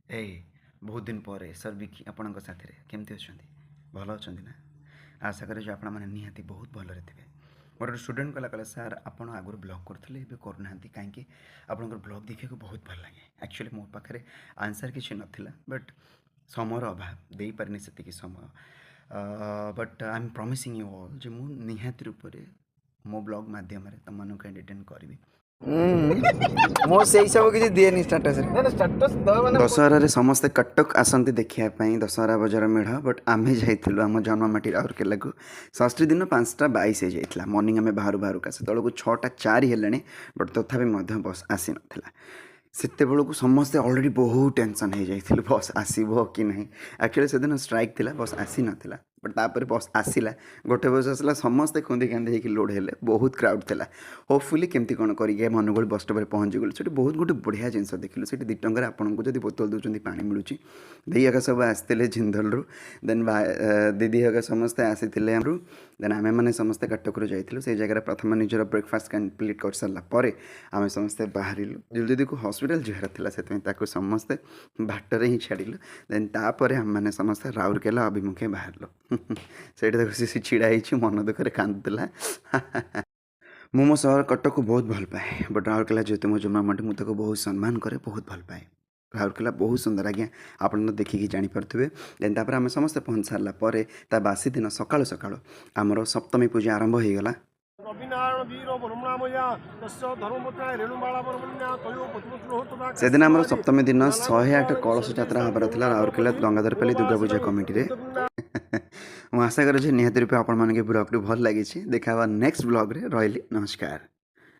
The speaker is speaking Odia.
ଏଇ ବହୁତ ଦିନ ପରେ ସାର୍ ବିକି ଆପଣଙ୍କ ସାଥିରେ। କେମିତି ଅଛନ୍ତି? ଭଲ ଅଛନ୍ତି ନା? ଆଶା କରେ ଯେ ଆପଣମାନେ ନିହାତି ବହୁତ ଭଲରେ ଥିବେ। ମୋର ଗୋଟେ ଷ୍ଟୁଡେଣ୍ଟ କହିଲା, "ସାର୍, ଆପଣ ଆଗରୁ ବ୍ଲଗ୍ କରୁଥିଲେ, ଏବେ କରୁନାହାନ୍ତି କାହିଁକି? ଆପଣଙ୍କର ବ୍ଲଗ୍ ଦେଖିବାକୁ ବହୁତ ଭଲ ଲାଗେ।" ଆକ୍ଚୁଆଲି ମୋ ପାଖରେ ଆନ୍ସର୍ କିଛି ନଥିଲା, ବଟ୍ ସମୟର ଅଭାବ, ଦେଇପାରିନି ସେତିକି ସମୟ। But I am promising you all ଯେ ମୁଁ ନିହାତି ରୂପରେ ମୋ ବ୍ଲଗ୍ ମାଧ୍ୟମରେ ତୁମମାନଙ୍କୁ ଏଣ୍ଟରଟେନ୍ କରିବି। ମୁଁ ସେଇ ସବୁ କିଛି ଦିଏନି ଷ୍ଟାଟସରେ। ଷ୍ଟାଟସ୍ ଦବା ମାନେ ଦଶହରାରେ ସମସ୍ତେ କଟକ ଆସନ୍ତି ଦେଖିବା ପାଇଁ ଦଶହରା ବଜାର ମେଢ଼, ବଟ୍ ଆମେ ଯାଇଥିଲୁ ଆମ ଜନ୍ମମାଟି ରାଉରକେଲାକୁ। ଷଷ୍ଠୀ ଦିନ 5ଟା 22 ହେଇଯାଇଥିଲା ମର୍ଣ୍ଣିଂ ଆମେ ବାହାରୁ ବାହାରୁକା। ସେତେବେଳକୁ 6ଟା 4 ହେଲାଣି, ବଟ୍ ତଥାପି ମଧ୍ୟ ବସ୍ ଆସିନଥିଲା। ସେତେବେଳକୁ ସମସ୍ତେ ଅଲରେଡ଼ି ବହୁତ ଟେନସନ୍ ହେଇଯାଇଥିଲୁ, ବସ୍ ଆସିବ କି ନାହିଁ। ଆକ୍ଚୁଆଲି ସେଦିନ ଷ୍ଟ୍ରାଇକ୍ ଥିଲା, ବସ୍ ଆସିନଥିଲା। ବଟ୍ ତାପରେ ବସ୍ ଆସିଲା, ଗୋଟେ ବସ୍ ଆସିଲା। ସମସ୍ତେ ଖୁନ୍ଦି କାନ୍ଦି ହେଇକି ଲୋଡ଼ ହେଲେ। ବହୁତ କ୍ରାଉଡ଼ ଥିଲା। ହୋପଫୁଲି କେମିତି କ'ଣ କରିକି ଆମେ ଅନୁଗୁଳ ବସ୍ ଷ୍ଟପ୍ରେ ପହଞ୍ଚିଗଲୁ। ସେଠି ବହୁତ ଗୋଟେ ବଢ଼ିଆ ଜିନିଷ ଦେଖିଲୁ। ସେଠି 2 ଟଙ୍କାରେ ଆପଣଙ୍କୁ ଯଦି ବୋତଲ ଦେଉଛନ୍ତି, ପାଣି ମିଳୁଛି। ଦେଇ ଏକା ସବୁ ଆସିଥିଲେ ଜିନ୍ଦଲରୁ, ଦେନ୍ ଦିଦି ହେକା ସମସ୍ତେ ଆସିଥିଲେ ଆମର, ଦେନ୍ ଆମେମାନେ ସମସ୍ତେ କଟକରୁ ଯାଇଥିଲୁ। ସେଇ ଜାଗାରେ ପ୍ରଥମେ ନିଜର ବ୍ରେକଫାଷ୍ଟ କମ୍ପ୍ଲିଟ୍ କରିସାରିଲା ପରେ ଆମେ ସମସ୍ତେ ବାହାରିଲୁ। ଦିଦିକୁ ହସ୍ପିଟାଲ ଯିବାର ଥିଲା, ସେଥିପାଇଁ ତାକୁ ସମସ୍ତେ ବାଟରେ ହିଁ ଛାଡ଼ିଲୁ। ଦେନ୍ ତାପରେ ଆମେମାନେ ସମସ୍ତେ ରାଉରକେଲା ଅଭିମୁଖେ ବାହାରିଲୁ। ସେଇଠି ତାକୁ ସେ ଛିଡ଼ା ହେଇଛି, ମନ ଦୁଃଖରେ କାନ୍ଦୁଥିଲା। ମୁଁ ମୋ ସହର କଟକକୁ ବହୁତ ଭଲ ପାଏ, ବଟ୍ ରାଉରକେଲା ଯେହେତୁ ମୋ ଜନ୍ମମାଟି, ମୁଁ ତାକୁ ବହୁତ ସମ୍ମାନ କରେ, ବହୁତ ଭଲ ପାଏ। ରାଉରକେଲା ବହୁତ ସୁନ୍ଦର ଆଜ୍ଞା, ଆପଣ ତ ଦେଖିକି ଜାଣିପାରୁଥିବେ। ଦେନ୍ ତାପରେ ଆମେ ସମସ୍ତେ ପହଞ୍ଚି ସାରିଲା ପରେ ତା ବାସି ଦିନ ସକାଳୁ ସକାଳୁ ଆମର ସପ୍ତମୀ ପୂଜା ଆରମ୍ଭ ହେଇଗଲା। ରବିନାରାୟଣ ବୀର ବ୍ରହ୍ମଣାମୟା ତସ୍ୟ ଧର୍ମପତ୍ନ୍ୟା ରେଣୁବାଳା ବରବନ୍ୟା ତୟୋ ପତିପୁତ୍ରୋ ତଥା। ସେଦିନ ଆମର ସପ୍ତମୀ ଦିନ 108 କଳସ ଯାତ୍ରା ହେବାର ଥିଲା ରାଉରକେଲା ଗଙ୍ଗାଧରପାଲି ଦୁର୍ଗା ପୂଜା କମିଟିରେ। ମୁଁ ଆଶା କରୁଛି ନିହାତି ରୂପେ ଆପଣମାନଙ୍କୁ ଏ ବ୍ଲଗ୍ଟି ଭଲ ଲାଗିଛି। ଦେଖା ହେବା ନେକ୍ସଟ ବ୍ଲଗ୍ରେ। ରହିଲି, ନମସ୍କାର।